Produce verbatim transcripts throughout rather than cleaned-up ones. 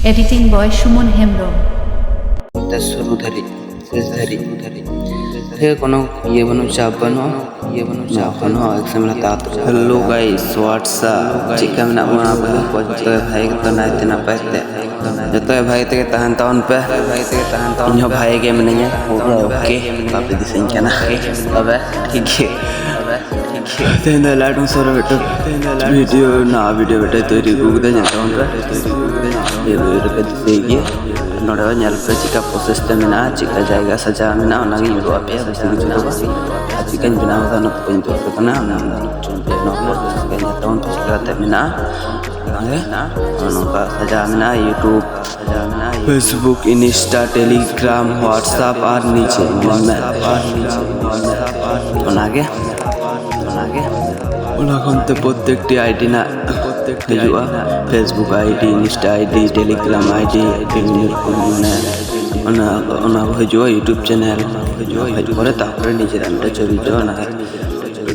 Editing boy Shumon Hembrong. ᱛᱮ ᱥᱩᱨᱩ ᱫᱷᱟᱹᱨᱤᱡ, ᱥᱮᱥ ᱫᱷᱟᱹᱨᱤᱡ᱾ ᱴᱷᱤᱠ, ᱠᱳᱱᱳ ᱤᱭᱟᱹ ᱵᱟᱹᱱᱩᱜ, ᱪᱟᱯ ᱵᱟᱹᱱᱩᱜᱼᱟ, ᱤᱭᱟᱹ ᱵᱟᱹᱱᱩᱜ, ᱪᱟᱯ ᱵᱟᱹᱱᱩᱜᱼᱟ᱾ ᱮᱠᱥᱮᱢ ᱦᱟᱛᱟᱣ ᱛᱮ᱾ Hello guys, what's up? ᱪᱮᱫ ᱞᱮᱠᱟ ᱢᱮᱱᱟᱜ ᱵᱚᱱᱟ? ᱟᱯᱮ ᱠᱚ ᱡᱚᱛᱚ ᱵᱷᱟᱜᱮ ᱜᱮᱛᱚ, ᱱᱟᱭᱛᱮ ᱱᱟᱯᱟᱭ ᱛᱮ? ᱡᱚᱛᱚ ᱵᱷᱟᱜᱮ ᱛᱮᱜᱮ ᱛᱟᱦᱮᱱ ᱛᱟᱵᱚᱱ ᱯᱮ᱾ ᱤᱧ ᱦᱚᱸ ᱵᱷᱟᱜᱮ ᱜᱮ ᱢᱤᱱᱟᱹᱧᱟ, ᱯᱩᱨᱟᱹ okay᱾ ᱵᱟᱯᱮ ᱫᱤᱥᱟᱹᱧ ᱠᱟᱱᱟ, ᱛᱚᱵᱮ ᱴᱷᱤᱠ ᱜᱮ᱾ ᱛᱮᱦᱮᱧ ᱫᱚ ᱞᱟᱭᱤᱴ ᱥᱚᱨ ᱢᱤᱫᱴᱮᱱ ᱵᱷᱤᱰᱤᱭᱳ, ᱱᱟᱣᱟ ᱵᱷᱤᱰᱤᱭᱳ ᱢᱤᱫᱴᱮᱱ ᱛᱳᱭᱨᱤ ᱟᱹᱜᱩ ᱠᱮᱫᱟ, ᱧᱮᱞ ᱛᱟᱵᱚᱱ ᱯᱮ᱾ ᱤᱭᱟᱹ ᱨᱮᱯᱮ ᱫᱤᱥᱟᱹᱭ ᱜᱮᱭᱟ᱾ ᱱᱚᱰᱮ ᱦᱚᱸ ᱧᱮᱞ ᱯᱮ, ᱪᱮᱫᱠᱟ ᱯᱨᱚᱥᱮᱥ ᱛᱮ ᱢᱮᱱᱟᱜᱼᱟ, ᱪᱮᱫᱠᱟ ᱡᱟᱭᱜᱟ ᱥᱟᱡᱟᱣ ᱢᱮᱱᱟᱜᱼᱟ, ᱚᱱᱟᱜᱤᱧ ᱩᱫᱩᱜ ᱟᱯᱮᱭᱟ, ᱵᱮᱥᱤ ᱠᱤᱪᱷᱩ ᱫᱚ ᱵᱟᱝ᱾ ᱟᱨ ᱪᱮᱫᱠᱟᱧ ᱵᱮᱱᱟᱣ ᱠᱟᱫᱟ, ᱚᱱᱟ ᱫᱚ ᱵᱟᱹᱧ ᱩᱫᱩᱜ ᱟᱯᱮ ᱠᱟᱱᱟ᱾ ᱚᱱᱟ ᱱᱚᱣᱟ ᱯᱨᱚᱥᱮᱥ ᱜᱮ ᱧᱮᱞ ᱛᱟᱵᱚᱱ ᱯᱮ, ᱪᱮᱫᱠᱟ ᱠᱟᱛᱮ ᱢᱮᱱᱟᱜᱼᱟ᱾ ᱚᱱᱟᱜᱮ ᱱᱚᱜᱼᱚ ᱱᱚᱝᱠᱟ ᱥᱟᱡᱟᱣ ᱢᱮᱱᱟᱜᱼᱟ, YouTube, Facebook, Insta, Telegram, WhatsApp ᱟᱨ ᱱᱤᱪᱮ ᱧᱮᱞ ᱢᱮ᱾ ᱚᱱᱟᱜᱮ, ᱚᱱᱟᱜᱮ᱾ ᱚᱱᱟ ᱠᱷᱚᱱ ᱛᱮ ᱯᱨᱚᱛᱛᱮᱠᱴᱤ ᱟᱭᱰᱤ ᱨᱮᱱᱟᱜ ᱦᱤᱡᱩᱜᱼᱟ, Facebook ID, Insta ID, Telegram ID, ᱵᱤᱵᱷᱤᱱᱱᱚ ᱨᱚᱠᱚᱢ ᱢᱟᱱᱮ ᱚᱱᱟ, ᱚᱱᱟ ᱠᱚ ᱦᱤᱡᱩᱜᱼᱟ, YouTube channel ᱦᱤᱡᱩᱜᱼᱟ, ᱦᱮᱡ ᱯᱚᱨᱮ ᱛᱟᱨᱯᱚᱨᱮ ᱱᱤᱡᱮᱨᱟᱜ ᱢᱤᱫᱴᱮᱱ ᱪᱷᱚᱵᱤ ᱦᱤᱡᱩᱜᱼᱟ, ᱚᱱᱟ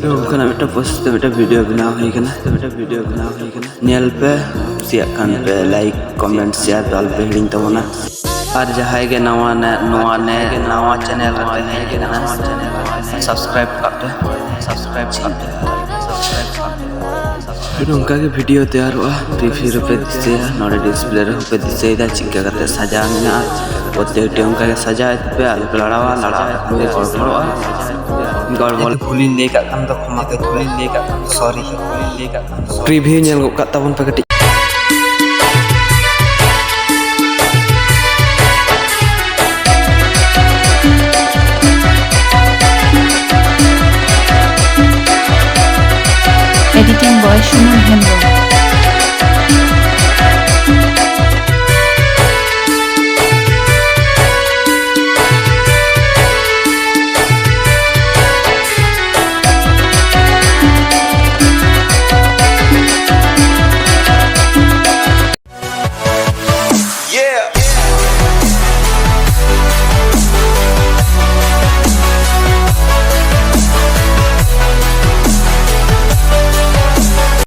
ᱚᱱᱠᱟᱱᱟᱜ ᱢᱤᱫᱴᱮᱱ ᱯᱨᱚᱥᱮᱥ ᱛᱮ ᱢᱤᱫᱴᱮᱱ ᱵᱷᱤᱰᱤᱭᱳ ᱵᱮᱱᱟᱣ ᱦᱩᱭ ᱠᱟᱱᱟ, ᱢᱤᱫᱴᱮᱱ ᱵᱷᱤᱰᱤᱭᱳ ᱵᱮᱱᱟᱣ ᱦᱩᱭ ᱠᱟᱱᱟ᱾ ᱧᱮᱞ ᱯᱮ, ᱠᱩᱥᱤᱭᱟᱜ ᱠᱷᱟᱱ ᱯᱮ like, comment, share ᱫᱚ ᱟᱞᱚᱯᱮ ᱦᱤᱲᱤᱧ ᱛᱟᱵᱚᱱᱟ᱾ ᱟᱨ ᱡᱟᱦᱟᱸᱭ ᱜᱮ ᱱᱟᱣᱟ ᱱᱮ-, ᱱᱚᱣᱟ ᱱᱮ-, ᱱᱟᱣᱟ channel ᱨᱮᱯᱮ ᱦᱮᱡ ᱟᱠᱟᱱᱟ, subscribe ᱠᱟᱜ ᱯᱮ, subscribe ᱠᱟᱜ ᱯᱮ, subscribe ᱠᱟᱜ ᱯᱮ᱾ ᱱᱚᱝᱠᱟ ᱜᱮ ᱵᱷᱤᱰᱤᱭᱳ ᱛᱮᱭᱟᱨᱚᱜᱼᱟ, ᱯᱷᱤᱨ ᱯᱮ ᱫᱤᱥᱟᱹᱭᱟ, ᱱᱚᱰᱮ ᱰᱤᱥᱯᱞᱮ ᱨᱮᱦᱚᱸ ᱯᱮ ᱫᱤᱥᱟᱹᱭᱮᱫᱟ ᱪᱮᱫᱠᱟ ᱠᱟᱛᱮ ᱥᱟᱡᱟᱣ ᱢᱮᱱᱟᱜᱼᱟ᱾ ᱯᱨᱚᱛᱛᱮᱠᱴᱤ ᱚᱱᱠᱟ ᱜᱮ ᱥᱟᱡᱟᱣ ᱯᱮ, ᱟᱞᱚᱯᱮ ᱞᱟᱲᱟᱣᱟ, ᱞᱟᱲᱟᱣ ᱞᱮᱠᱷᱟᱱ ᱜᱮ ᱜᱚᱲᱵᱚᱲᱚᱜᱼᱟ᱾ ᱜᱚᱲᱵᱚᱲ ᱵᱷᱩᱞᱤᱧ ᱞᱟᱹᱭ ᱠᱟᱜ ᱠᱷᱟᱱ ᱫᱚ ᱠᱷᱚᱢᱟ ᱠᱟᱹᱧ ᱯᱮ, ᱵᱷᱩᱞᱤᱧ ᱞᱟᱹᱭ ᱠᱟᱜ ᱠᱷᱟᱱ ᱫᱚ sorry᱾ ᱯᱨᱤᱵᱷᱤᱭᱩ ᱧᱮᱞ ᱜᱚᱫ ᱠᱟᱜ ᱛᱟᱵᱚᱱ ᱯᱮ ᱠᱟᱹᱴᱤᱡ᱾